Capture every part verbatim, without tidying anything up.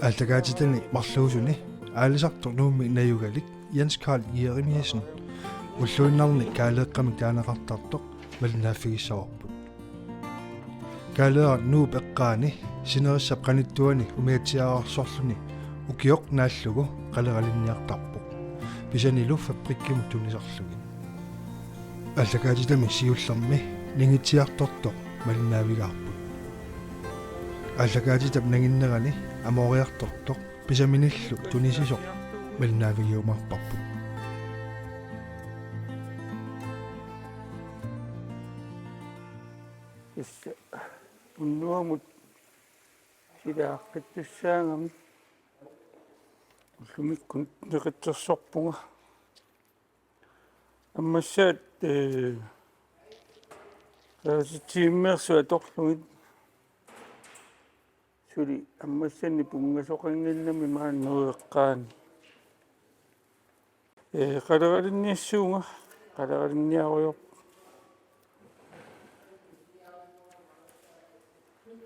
Aallakaatitani marluusuni aalisartoq Nuummi najugalik Jens Karl Jeremiassen ulluinnarni Kaaleeqqamik taaneqartartoq malinnaaffigissavarput. Kaaleeraq Nuup eqqaani sinerissap qanittuani umiatsiaararsorluni ukioq naallugu qaleralinniartarpoq, pisanilu fabrikkimut tunisarlugit. Aallakaatitami siullermi ningitsiartortoq malinnaavigaarput. Aallakaatitap nanginnerani amooriartortoq pisaminillu tunisisoq malinnaavigiumaarparput. Tassa unnuamut silaaqqittussaagami ullumikkut neqitsersorpunga. Ammassaat, ee, qerititsimmeersut atorlugit suli ammassannik punngasoqannginnami maani Nuup eqqaani. Ee, qaleralinniassuunga, qaleralinniarujoor-,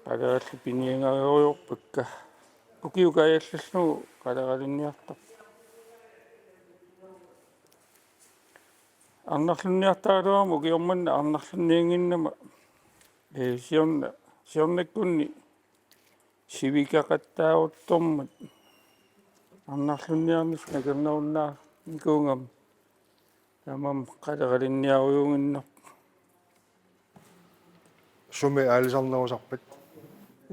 qalerallit piniagarujoorpakka. Ukiup kaajallallugu qaleralinniartarpoq. Arnarlunniartaraluarama ukioq manna arnarlunniannginnama, ee, siorna-, siornakkunni sivikaqattaaruttormat arnarlunniarnissaq nakornarunnaarnikuugama taamaammat qaleralinniarujuunnginnarpoq. Sumi aalisarnerusarpat?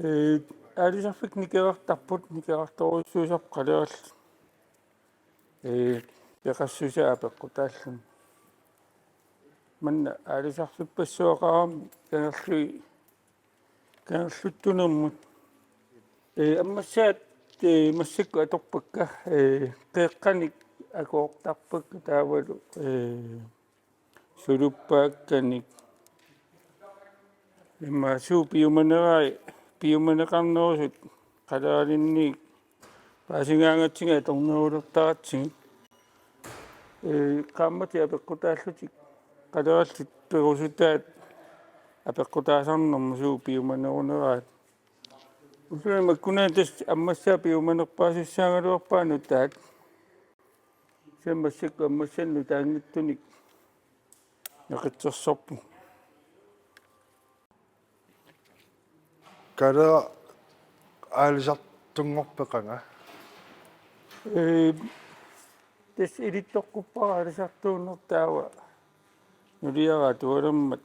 Ee, aalisarfik nikerartarput, nikerartorujussuusarput qalerallit. Ee, peqassusaa apeqqutaalluni. Manna aalisarfippassuaqarami kangerlui-, kangerluttunermut. Ee, ammassaat, ee, massakkut atorpakka, ee, qeeqqanik akoortarpakka taavalu, ee, suluppaakkanik. Immaqa suut piumanerai, piumaneqarnerusut qaleralinniit paasigaangatsigit atornerulertaratsigit. Ee, qaammatit apeqqutaallutik qalerallit perusutaat apeqqutaasarnermut suut piumaneruneraat. Ulluni makkunani tassa ammassaat piumanerpaasussaagaluarpaat nutaat. Tassa massakkut ammassanik nutaanngitsunik neqitsersorpunga. Kaaleeraq aalisartunngorpat qanga? Ee, tassa ilitsoqquppara aalisartuunneq taava nuliara atualermat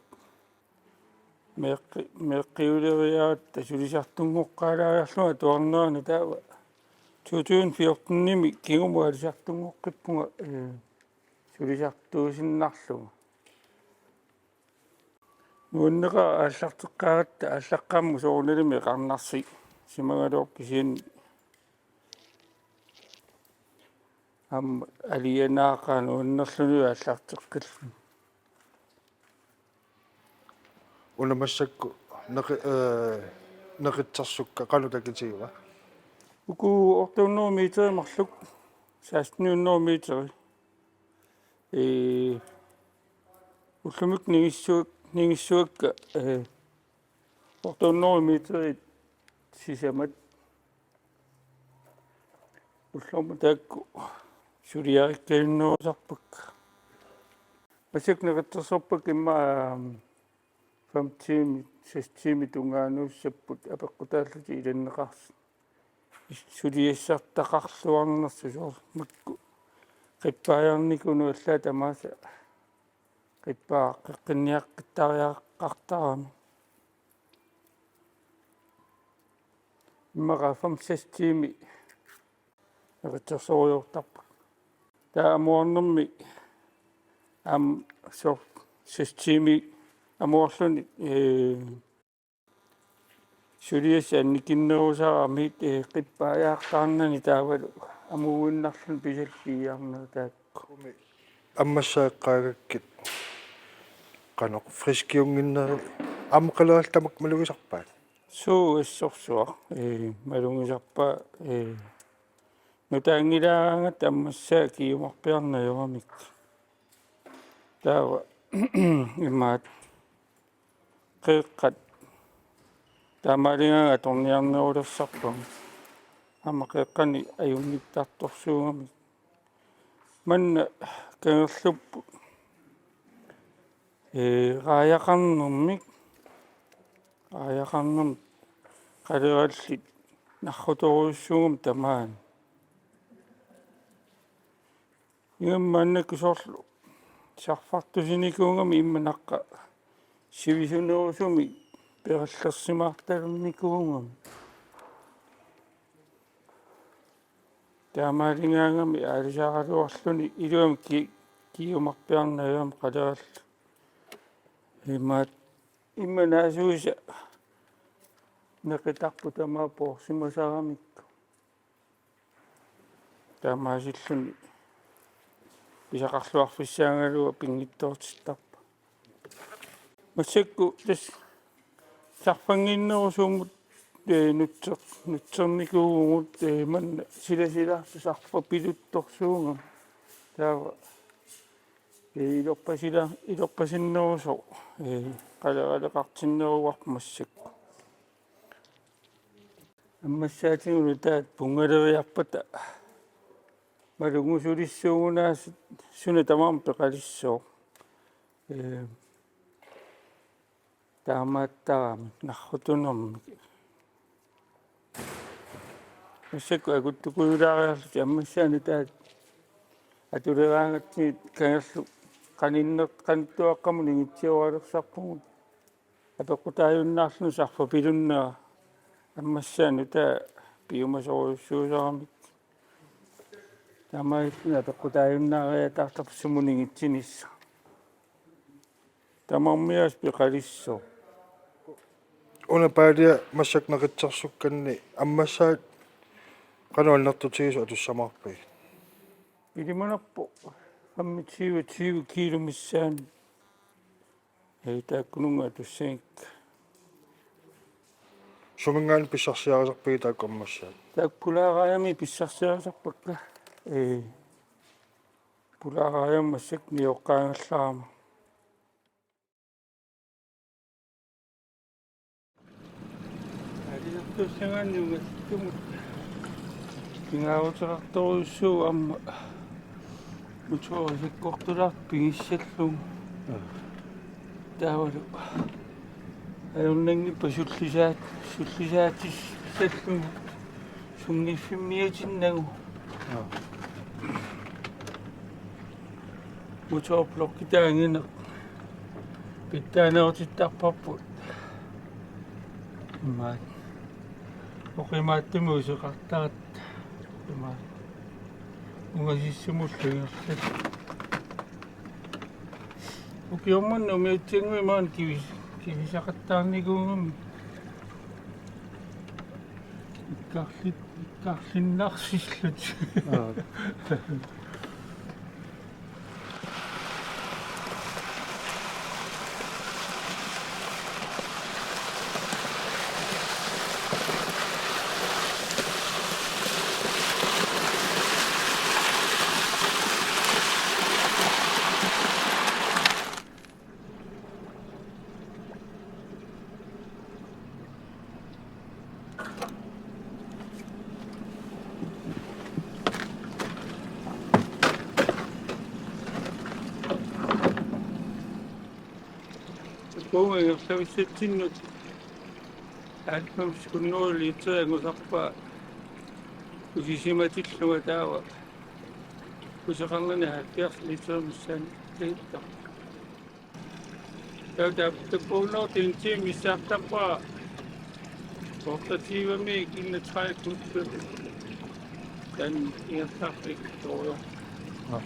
meeqqi-, meeqqiuleriaratta sulisartunngoqqaalaariarlunga atuarnerani taava to tusind fjortenimi kingumut aalisartunngoqqippunga, ee, sulisartuusinnarlunga. Nuanneqaaq aallarteqqaaratta aallaqqaammut soorunalimi eqarnarsisimagaluarpoq kisianni aamma alianaaqaaq nuannerlunilu aallarteqqilluni. Una massakkut neqi-, ee, neqitsersukkat qanoq takitigiva? Uku otte hundrede meter marluk, seksten hundrede meter. Ee, ullumikkut ningissuak-, ningissuakka, ee, otte hundrede meterit sisamat. Ullormut taakku suliarikkalunnerusarpakka. Massakkut neqitsersorpakka immaqa, aam, fem timer, seks timer tungaanut sapput apeqqutaallutik ilanneqartut. Suliassartaqarluarnersut soorlu makku qippaajarnikuunngilaat tamaasa qippaa qeqqinniaqqittariaqartarami. Immaqa fem seks timer neqitsersorujoortarput. Taava amuarnermi aamma soorlu seks timer amuarluni, ee, suliassaq annikinnerusarami, ee, qippaajaartaarnani taavalu amuinnarluni pisalliiarneq taakku. Ammassaat eqqaagakkit qanoq friskiunnginnerit aamma qalerallit tamakku malugisarpaat? Suu, assorsuaq, ee, malugisarpaat, ee, nutaanngilaaraangatta ammassaat kiumarpiarneq ajoramik. Taava imaat qeeqqat taamaaligaangat atorniarnerulersarpavut. aamma qeqqani ajunngittartorsuugamik. Manna kangerlupput, ee, raajaqarnermik, raajaqarnermik qalerallit narrutorujussuugamik tamaani. Ingammik maannakkut soorlu sarfartusinikuugami immaqa naqqap sivisunerusumik perallersimaartalernikuugami. Taamaaligaangami aalisaraluarluni iluamik ki-, kiumarpiarnagami qalerallit. Imaat immaqa naasuisa neqitarput tamaat poorsimasaramikku. Taamaasilluni pisaqarluarfissaagaluaq pinngitsoortittarpoq. Massakkut tassa sarfannginnerusummut, ee, nutser-, nutsernikuuvugut, ee, manna silasilaartut sarfapiluttorsuugami. Taava, ee, ilorpasila-, ilorpasinnerusoq, ee, qaleraleqartinneruarput massakkut. Ammassaatigullu taava punngaleriarpata malungusulissuugunaasut suna tamarmi peqalissooq. Ee, taamaattarami narrutunermik. Massakkut akuttukujulaariarlutik ammassaanut taava atuleraangatsigit kangerluk qaninneq qanittuaqqamut ingitsioralersarpugut. Apeqqutaajunnaarluni sarfapilunnera ammassaanut taava piumasorujussuusaramik. Taamaalilluni apeqqutaajunnaariataartarpoq sumut ingitsinissaq. Tamarmiaasiit peqalissooq. Una Paalia massakkut neqitsersukkanni ammassaat qanoq annertutigisut atussamaarpigit? Ilimanarpoq femogtyve tyve kilo missaani. Ee, taakkununnga atussagikka. Suminngaanniit pissarsiarisarpigit taakku ammassaat? Taakku pulaaraajami pissarsiarisarpakka. Ee, pulaaraajami massakkut nioqqaanngallarama. Aalisartussagaanni ungasissummut pingaaruteqartorujussuuvoq aamma motori sakkortulaartoq pigissallugu. Aa. Taavalu ajornanngippat sullisaat-, sullisaatissallugu. Sunngiffimmiatinnagu. Aa. Motorblokki taangineq pitsaanerutittarparput. Imaat. Oqimaattumik useqartaratta. Imaat. Ungasissumullu ingerlat. Ukioq manna umiatsiannguit maani kivis-, kivisaqattaarnikuugami. Ikkarlit-, ikkarlinnarsillutik. Aa. Uagut ingerlavissatsinnut halvfems hundrede liter angusarpaa usisimatillunga, taava useqarnani halvfjerds liter missaani tagittaq. Taava taappuunoorti en time missaartarpara, otteogtyve-miit enogtredive. Taanna ingerlaarpara torujoq. Aa.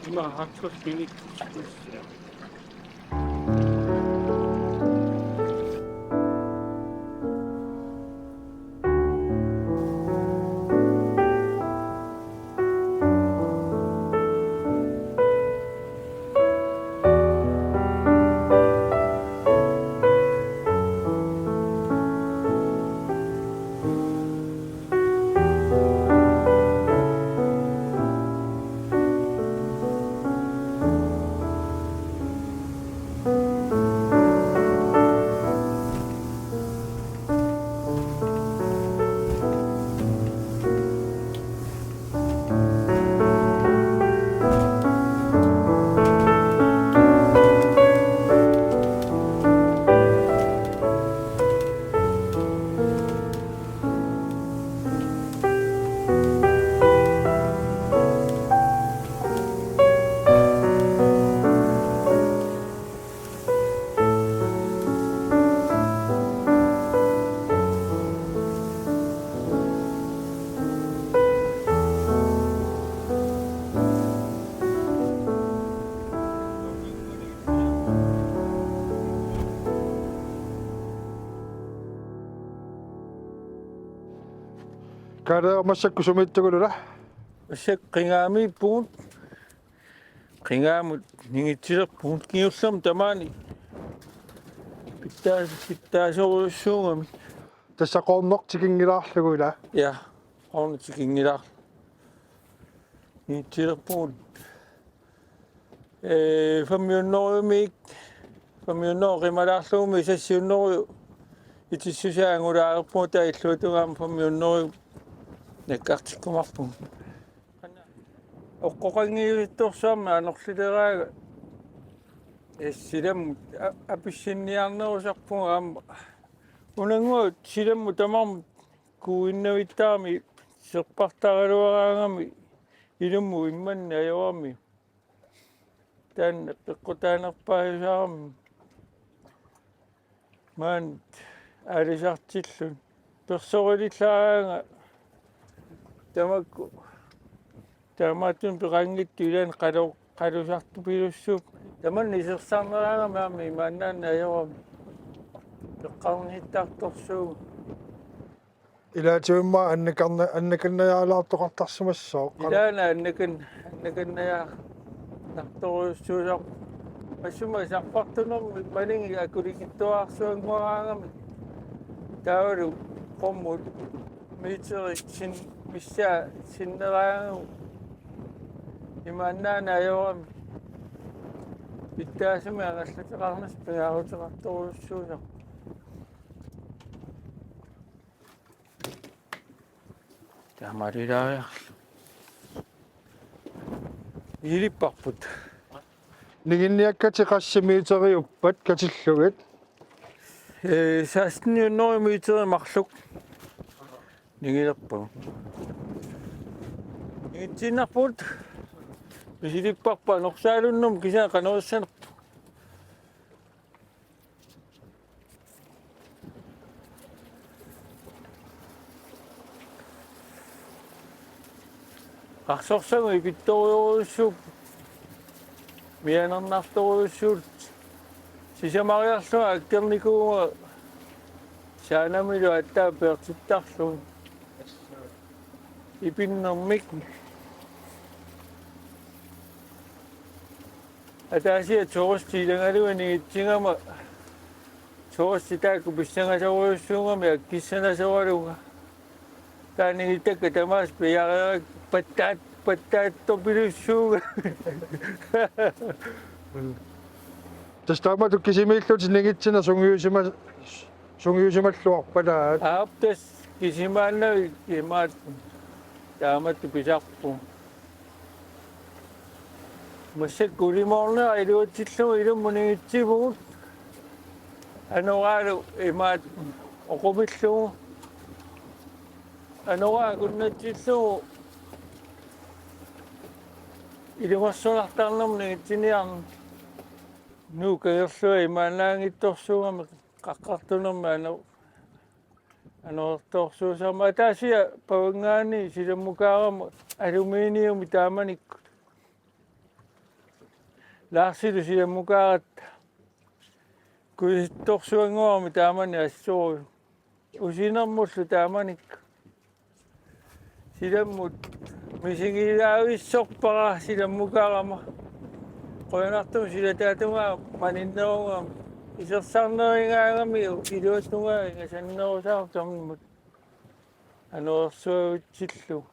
Ima halvtreds minutsit missaat. Kaaleera, massakkut sumiittugut, ilaa? Massakkut Qingaamiippugut. Qingaamut ningitsilerpugut, kingullermik tamaani pitsaa-, pitsaasorujussuugami. Tassa Qoorneq tikinngilaarlugu, ilaa? Ja, Qoorneq tikinngilaarlugu. Ningitsilerpugut. Ee, femhundredemik, femhundrede qimalaarlugumi, seks hundrede itissusaa angulaareerpugut, taava illuatungaani femhundrede nakkartikkumaarpugut. Oqqoqanngiluttorsuarmik anorlileraaga, ee, silammut a-, apissinniarnerusarpugut aamma. Unannguaq silammut tamarmik kuuinnavittarami serpartaraluaraangami ilummut immannak ajorami. Taanna peqqutaanerpaajusaarami. Maani aalisartilluni. Persorilillaraanga tamakku. Taamaattumik peqanngitsut ilaanni qalu-, qalusartupilussuupput. Tamanna isersarneraangami aamma imaannaanneq ajorami. Peqqarniittartorsuuvoq. Ilaatigut immaqa annakarna-, annakannajaalaartoqartarsimassooq. Ilaana annakan-, annakannajaalaartorujussuusoq. Assuma sarpartunermik maligi akulikitsuararsuannguaraangami. Taavalu qummut meterit sin-, missaa sinneraangagu imaannaanneq ajorami. Pitsaasumik angallateqarnissaq pingaaruteqartorujussuusoq. Taamaalilaajarlu. Iilipparput. Ninginniakkatit qassit meteriuppat katillugit? Ee, seksten hundrede meterit marluk ningilerpagut. Ningitsiinnarpugut. Misilipparput anorsaalunnut, kisianni qanoq issanerpoq. Qarsorsagut ipittorujussuupput, mianernartorujussuullutik. Sisamariarlunga akkernikuuvunga saanamilu aatsaat peertittarlugu. Ipinnermik. Ataasiarlunga turistit ilagalugu ningitsigama turistit taakku pissangasorujussuugamik akkissanasoralugu. Taava ningittakkat tamaasa piareerakku pattaat-, pattaattorpilussuugamik. Tassa taamatut kisimiillutit ningitsineq sungiusima-, sungiusimalluarpalaat. Aap, tassa kisimaannavik imaattoq taamatut pisarpugut. Massakkut ulimoornera iluatsillugu ilummut ningitsivugut. Anoraalu imaattoq oqumillugu. Anoraa akunnatsillugu ilungersunartarnermut ningitsiniarneq. Nuup kangerlua imaannaanngitsorsuugami qaqqartunermik ano-, anorertoorsuusarmat. Ataasiarlunga pavanngaanniit silammukaarama aluminiumik taamanikkut. Laarsilu silammukaaratta kuisittorsuannguarami taamani assorujuk. Usinermullu taamanikkut. Silammut misigilaavissorpara silammukaarama. Qujanartumik silataatungaa maninnerugami. Isersarnerigaangami iluatungaa ingasannerusaartumut. Anorersuavitsillugu.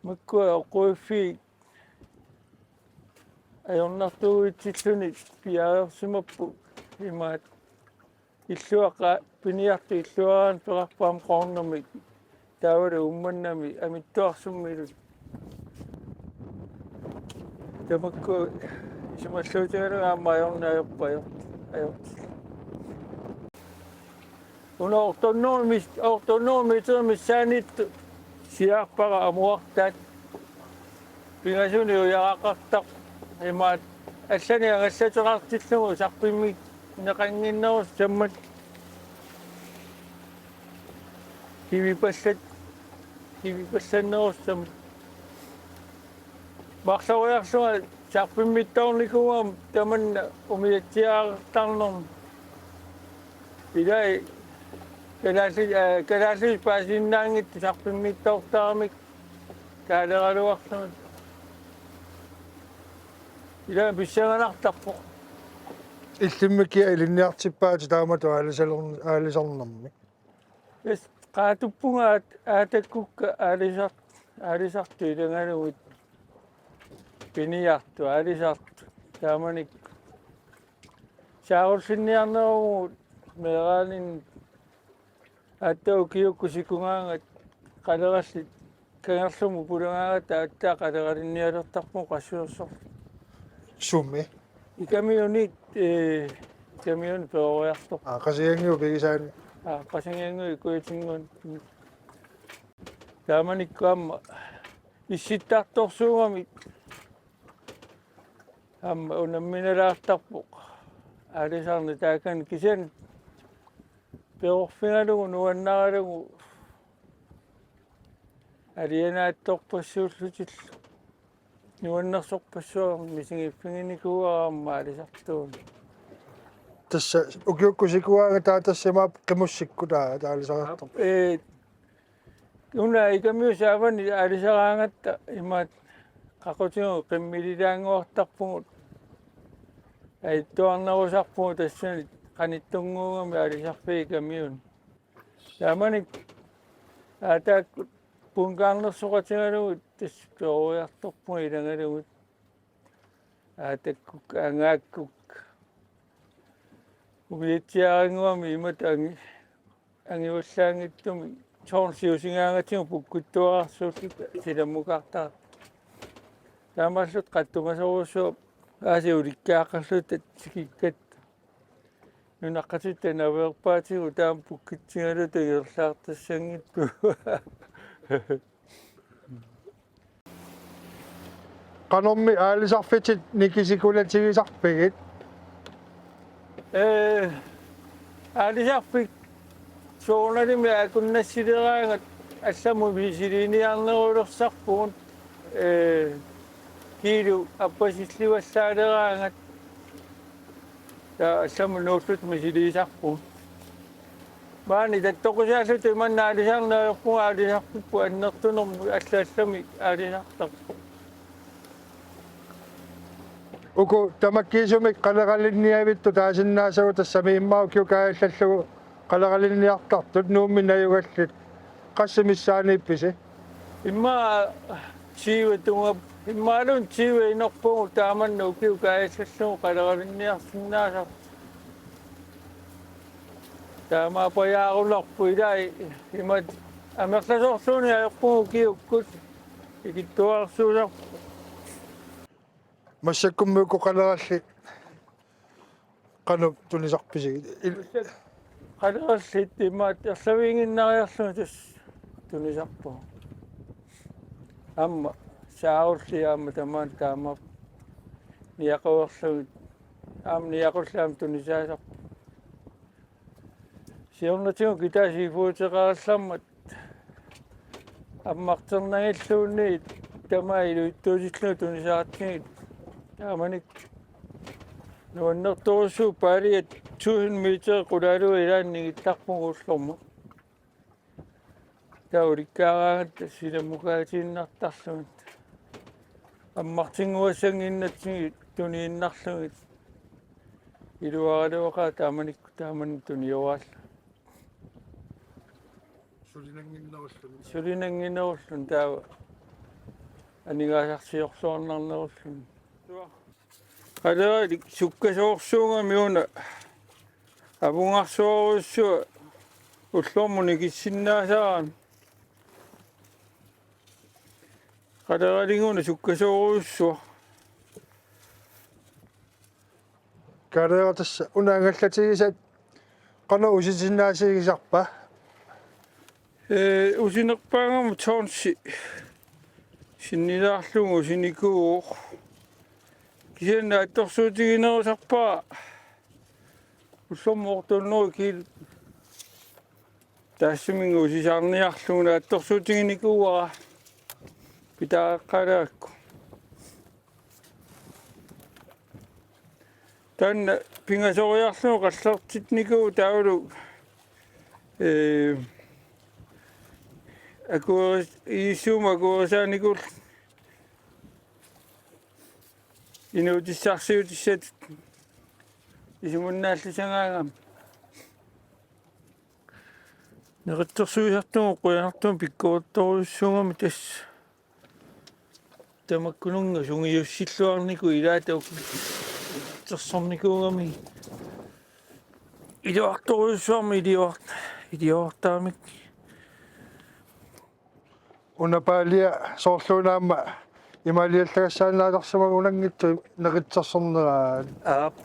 Makkua oqquiffiit ajornartuuguitsilluni piareersimapput imaattoq. Illuaqa piniartut illuaraanni peqarput aamma Qoornermik taavalu Uummannamik Amittuarsummilu. Tamakku isumalluutigalugu aamma ajorneq ajorput ajor-, ajortillugu. Una otte hundrede mis-, otte hundrede meterit missaanniittut siaarpara amuartaat. Pingasunik ujaraqartarpoq. Imaattoq allanik angallateqartillugu sarpimmineqannginnerussammat. Kivipallat-, kivipallannerussammat. Marloriarlunga sarpimmittoornikuugama tamanna umiatsiaartarnermut. Ilai Kalaallit, aa, kalaallisut paasisinnaanngitsut sarpimmiittoortaramik taaleraluarlugit. Ila pissanganartarpoq. Illimmi kia ilinniartippaatit taamatut aalisalern-, aalisarnermi? Tassa qaatuppunga aat-, aatakkukka aalisart-, aalisartut ilagalugit piniartut aalisartut. Taamanikkut saarullinniarneruvugut meeraaninni aatsaat ukiukkut sikugaangat qalerallit kangerlummut pulagaangatta aatsaat qaleralinnialertarpugut qassuersorlutik. Sumi? Ikamiunit, ee, ikamiunit peroriartoq. Aa, Qasigiannguit pigisaanni. Aa, Qasigiannguit Kujatinnguit. Taamanikkut aamma issittartorsuugamik aamma unamminalaartarpoq aalisarneq taakani, kisianni perorfigalugu nuannaralugu alianaatsorpassuullutillu nuannersorpassuarnik misigiiffiginikuuara aamma aalisartuunik. Tassa ukiukkut sikugaangat taava tassa imaappoq qimussikkut taava aalisariartorput. Ee, una ikamiup saavani aalisaraangatta imaattoq qaqutigut qimmililaannguartarpugut. Ajuttuarnerusarpugut tassani qanittunnguugami aalisarfiit ikamiunit. Taamanikkut aataakkut punkaarnersoqatigalugit tassa peroriartorpugut ilagalugit. Aatakkukka, angaakkukka. Umiatsiaarinnguamik imatut angi-, angivallaanngitsumik tårnit siusingaangatigut pukkuttuararsuulluta silammukaartartut. Taamaallutik qatsungasorujussuaq aasiit ulikkaaqqalluta tikikkatta. Nunaqqatitta naveerpaatigut taama pukkitsigaluta ingerlaartassanngitsugut. Qanormi aalisarfitit nikisikulatigisarpigit? Ee, aalisarfik soorunalimi akunnassileraangat allamut misiliiniarnerulersarpugut, ee, kiilu appasillivallaaleraangat. Taava allamut nuulluta misiliisarpugut. Maani tattoqisaalluta imanna aalisarneq ajorpugut, aalisarfipput annertunermut allallamik aalisartarpoq. Uku tamakkiisumik qaleralinniavittut taasinnaasagut, tassami immaqa ukiut kaajallallugu qaleralinniartartut Nuummi najugallit. Qassit missaanniippisi? Immaqa tyve tunga, immaqaluunniit tyve inorpugut taamanna ukiut kaajallallugu qaleralinniarsinnaasarput. Taamaappajaarunarpoq, ilaa imatut amerlasoorluunniit ajorpugut ukiukkut ikittuararsuusarput. Massakkummi uku qalerallit qanoq tunisarpisigit? Il- Qalerallit imaattoq erlaviiginnariarlugit tassa tunisarpagut. Aamma saarulliit aamma tamaani taamaappoq niaqoreerlugit. Aamma niaqulliit aamma tunisaasarput. Siornatigut kitaat seafoodeqarallarmat ammarternagilluunniit tamaat iluitsuutillugit tunisaqartigit. Taamanikkut nuannertorujussuuvoq, paaliat tusind meter qulaaluit ilaanni nigittarpugut ullormut. Taava ulikkaaraangatta silammukaatiinnartarlugit. Ammartinnguassannginnatsigit tuniinnarlugit. Iluaraluaqaaq taamanikkut taamani tunioraallugit. Sulinannginnerulluni. Sulinannginnerulluni taava aningaasarsiorluarnarnerulluni. Qaleralik sukkasoorsuugami una avungarsuarujussuaq ullormut nikissinnaasarami. Qaleralik una sukkasoorujussuaq. Kaalera, tassa una angallatigisat qanoq usisinnaasigisarpa? Ee, usinerpaagama tårnsi sinnilaarlugu usinikuuvoq. Kisianni naatsorsuutiginerusarpara ullormut otte hundrede kilo. Taassuminnga usisaarniarlugu naatsorsuutiginikuuara. Pitaaqqalaakku. Taanna pingasoriarlugu qallertinnikuuvoq taavalu Ee, akueris-, iissuuma akuerisaanikuullutik inuutissarsiutissatut isumannaallisagaangami. Neqitsersuisartugut qujanartumik pikkorittorujussuugami tassa. Tamakkununnga sungiussilluarnikuupput ilaata uku neqitsersornikuugamigit. Iluartorujussuarmik iluart-, iluartaramik. Una paalia soorluuna aamma imaaliallagassaannaasarsimagunanngitsoq neqitsersorneraat. Aap.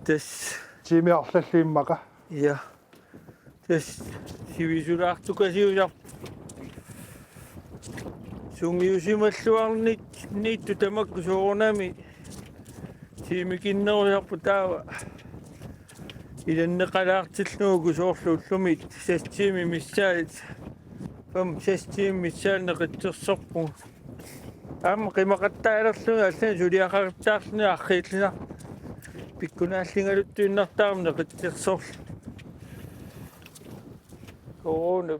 Tassa. Tiimi arlallit immaqa. Ja. Tassa sivisulaartukasiusarpoq. Sungiusimalluarnit niittu tamakku soorunami tiimikinnerusarput taava. Ilanneqalaartillugu soorlu ullumi seks tiimit missaat. Fem, seks tiimit missaat neqitsersorpugut. Aamma qimaqattaalerlugit allanik suliaqattaarluni arriillisarput. Pikkunaalligaluttuinnartarami neqitsersorluni. Corona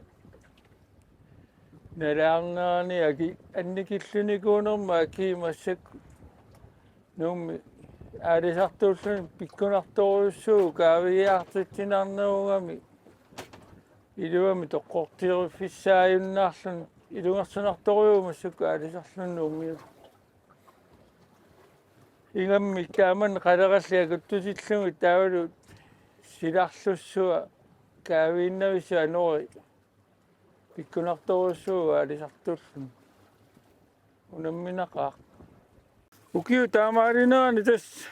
nalaarnerani aki annikillinikuunerma aki massakkut Nuummi aalisartuulluni pikkunartorujussuuvoq kaaviiaartitsinarnerugami iluamik toqqortioriffigissaajunnaarluni ilungersunartorujuuvoq massakkut aalisarluni Nuummiut. Ingammik taamani qalerallit akuttutillugit taavalu silarlussua kaaviinnavissua anori pikkunartorujussuuvoq aalisartuulluni. Unamminaqaaq. Ukiut taamaalinerani tassa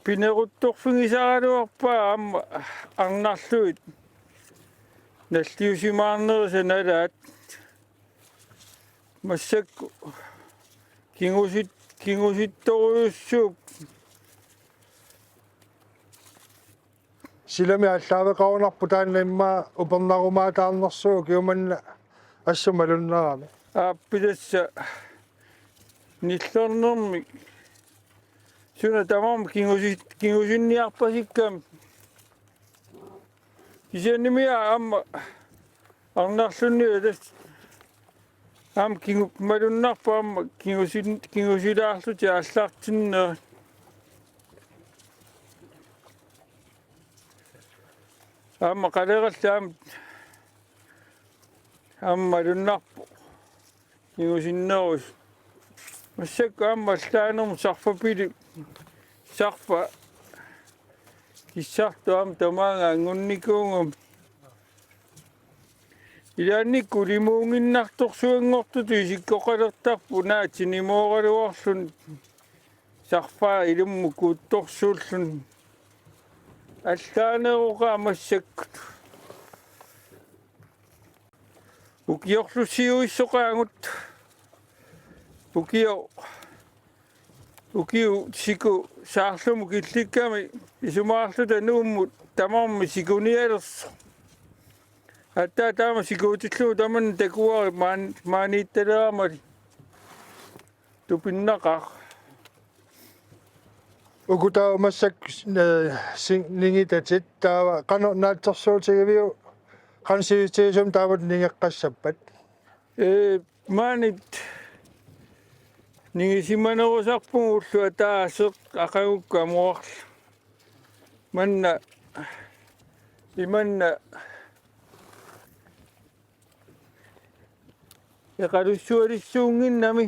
pineruttorfigisaraluarpaa aamma arnarlugit nalliussimaarnerisa nalaat. Massakkut kingusit-, kingusittorujussuup silami aallaaveqarunarpoq taanna immaqa upernarumaataarnersuuvoq ukiumanna assut malunnerami. Aappi tassa nillernermik. Suna tamarmi kingusi-, kingusinniarpasikkami. Kisiannimi aamma arnarlunni tassa aamma kingu-, malunnarpoq aamma kingusin-, kingusilaarlutik aallartinnerat. Aamma qalerallit aamma, aamma malunnarpoq kingusinnerusut. Massakkut aamma allaanermut sarfapili, sarfat kissartut aamma tamaanga angunnikuugami. Ilaannikkut ulimuunnginnartorsuanngortutut isikkoqalertarput naatsinimooraluarluni sarfaa ilummut kuuttorsuulluni. Allaaneroqaaq massakkut. Ukiorlusiuissoqaagut. Ukio-, ukiut siku saarlumut killikkami isumaqarluta Nuummut tamarmik sikunialersoq. Aatsaat taama sikuutillugu tamanna takuara maan-, maaniittaleramali. Tupinnaqaaq. Uku taava massakkut, eh, si-, ningitatit taava qanoq naatsorsuutigiviuk, qanoq sivisutigisumik taamatut ningeqqassappat? Ee, maani ningisimanerusarpugut ulloq ataaseq aqagukkut amuarlu. Manna, imanna eqalussualissuunnginnami.